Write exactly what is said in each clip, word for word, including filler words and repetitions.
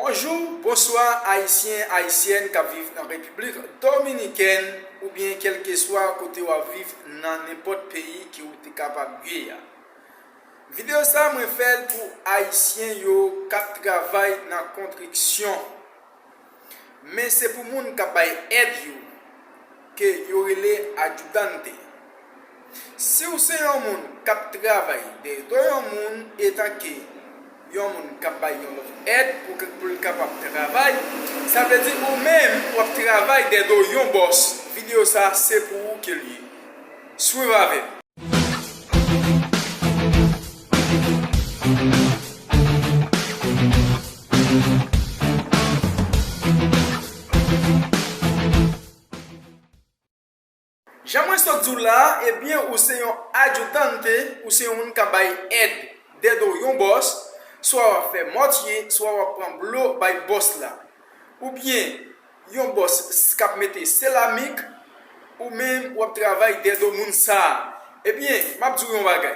Bonjou, bonswa, Ayisyen, Ayisyèn k ap viv nan Repiblik Dominikèn oubyen kèlkeswa kote w ap viv nan nenpòt peyi ke w te kapab ye a. Videyo sa a, mwen fè l pou Ayisyen yo k ap travay nan konstriksyon. Men se pou moun k ap bay èd yo ke yo rele ayudante. Si w se yon moun k ap travay dèyè do yon moun etanke yon moun k ap bay yon lòt èd pou ke, pou l kapab travay, sa vle di ou menm w ap travay dèyè do yon bòs. Videyo sa a se pou ou ke l ye. Swiv avè m. Jan mwen sot di w la a, ebyen, ou se yon ayudante, ou se yon moun k ap bay èd dèyè do yon bòs, swa w ap fè mòtye, swa w ap pran blo bay bòs la. Oubyen, yon bòs s-, k ap mete seramik, ou menm w ap travay dèyè do moun sa a. Ebyen, m ap di w yon bagay.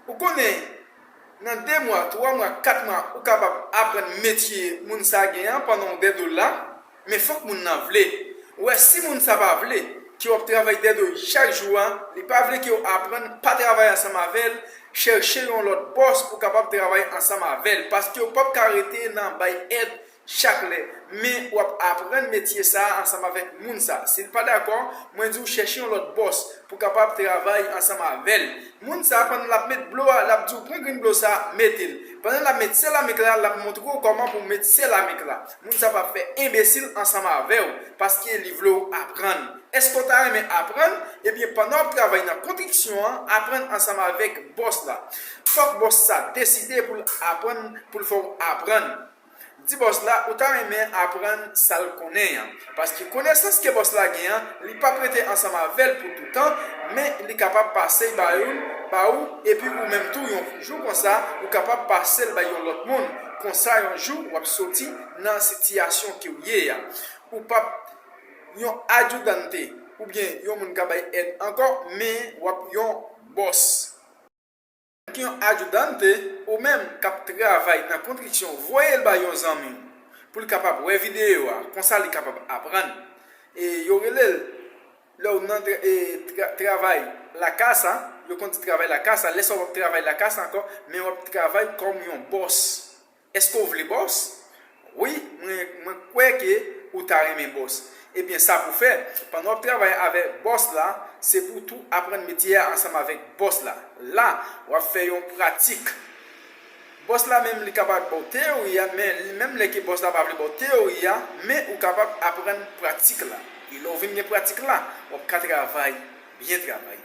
Ou konnen, nan de mwa, twa mwa, kat mwa, ou kapab aprann metye moun sa a gen an pandan w dèyè do l la, men fòk moun nan vle. Ou wè, si moun sa pa vle ke w ap travay dèyè do l chak jou a, li pa vle ke w aprann pa travay ansanm avè l, chèche yon lòt bòs pou w kapab travay ansanm avè l, paske w p ap ka rete nan bay èd chak lè, men w ap aprann metye sa a ansanm avèk moun sa a. Si l pa dakò, mwen di w chèche yon lòt bòs pou w kapab travay ansanm avè l. Moun sa a, pandan l ap met blo a, l ap di w pran grenn blo sa a, mete l. Pandan l ap met seramik la, l ap montre w kòman pou w met seramik la. Moun sa a p ap fè enbesil ansanm avè w, paske li vle w aprann. Èske w ta renmen aprann? Ebyen, pandan w ap travay nan konstriksyon an, aprann ansanm avèk bòs la. Fòk bòs sa deside pou l aprann, pou l fè w aprann. Di bòs la ou ta renmen aprann sa l konnen an. Paske konesans ke bòs la gen an, li p ap rete ansanm avè l pou toutan, men li kapab pase l ba ou, ba ou, epi ou menm tou, yon jou konsa, ou kapab pase l bay yon lòt moun. Konsa, yon jou, w ap soti nan sitiyasyon ke w ye a. Ou p ap yon ayudante, oubyen yon moun k ap bay èd ankò, men w ap yon bòs. Yon ayudante, ou menm k ap travay nan konstriksyon, voye l bay yon zanmi w pou l kapab wè videyo a, konsa li kapab aprann. E yo rele l, lè w nan tra-, e, tra-, travay lakasa, yo konn di travay lakasa, lè sa w ap travay lakasa ankò, men w ap travay kòm yon bòs. Èske w vle bòs? Wi, mwen, mwen kwè ke ou ta renmen bòs. Ebyen, sa pou fè, pandan w ap travay avèk bòs la, se pou w tou aprann metye a ansanm avèk bòs la. La, w ap fè yon pratik. Bòs la menm, li kapab ba w teyori a, men li menm lè ke bòs la pa vle ba w teyori a, men ou kapab aprann pratik la. E lè w vin gen pratik la, w ap ka travay, byen travay.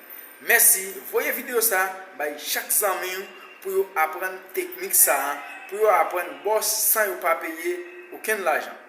Mèsi, voye videyo sa bay chak zanmi w pou yo aprann teknik sa a, pou yo aprann bòs san yo pa peye okenn lajan.